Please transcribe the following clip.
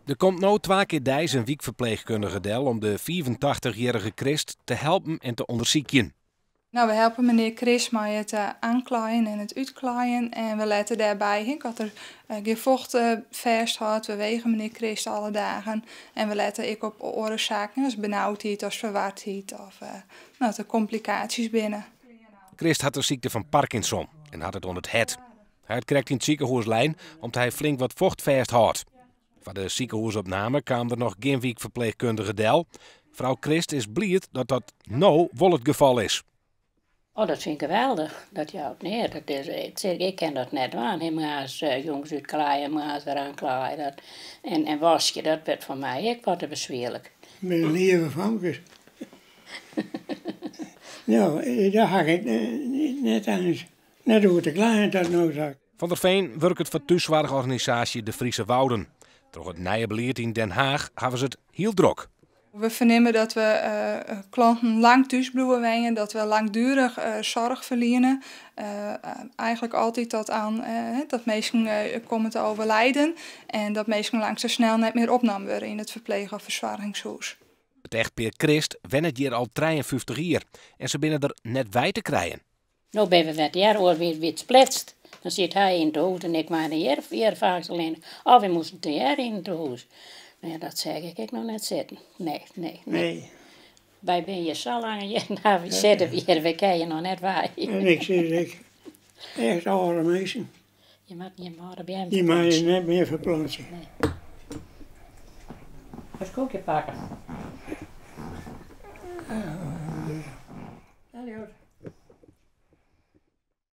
Der komt no twa kear deis in wykferpleechkundige del om de 85-jierrige Christ te helpen en te ûndersykjen. Nou, we helpe menear Chris mei it oanklaaien en it útklaaien. En we lette dêrby dat er gjin focht fêsthâldt. We wege menear Chris alle dagen. En we lette ek op oare saken, as benaudheid, as verwardheid of no, de komplikaasjes binne. Christ hat de sykte fan Parkinson en hat it oan it hert. Hy hat krekt yn it sikehûs lein om't hy flink wat focht fêsthâldt. Foar de sikehûsopname kaam der noch gjin wykferpleechkundige del. Frou Christ is bliid dat dat no wol it gefal is. Oh, dat fyn ik geweldich. Dat jout neat. Dat is, ik sis, ik kin dat net dwaan. Him moarns jûns útklaaie, moarns wer oanklaaie. Dat, en waskje, dat wurdt foar my ek wat te beswierlik. Myn leave famkes. No, dêr ha ik net eins net oer te kleien tot no ta. Van der Veen wurket foar thússoarchorganisaasje De Friese Wouden. Troch it nije belied yn Den Haag hawwe se it hiel drok. We fernimme dat we klanten lang thús bliuwe wenjen, dat we langduerich soarch ferliene. Eigentlik altyd tot oan dat minsken komme te overlijden en dat minsken lang sa snel net mear opnommen wurde yn it ferpleech- of fersoargingshûs. It echtpear Christ wennet hjir al 53 jier en se binne der net wei te krijen. No binne we wend hear, oars wie it splitst. Dan siet hy yn it hûs en ik mei hjir, hjir faaks allinne. Of we moasten tegearre yn it hûs. Mar ja, dat seach ik ek noch net sitten. Nee, nee, nee. Nee. Wy binne hjir sa lang hjir, no, wy sitte hjir, wy kinne hjir noch net wei. En ik sis ek, echt âlde minsken. Je moatte gjin âlde beammen Dy meie je net mear ferplantsje. Nee. Wat koekje pakke?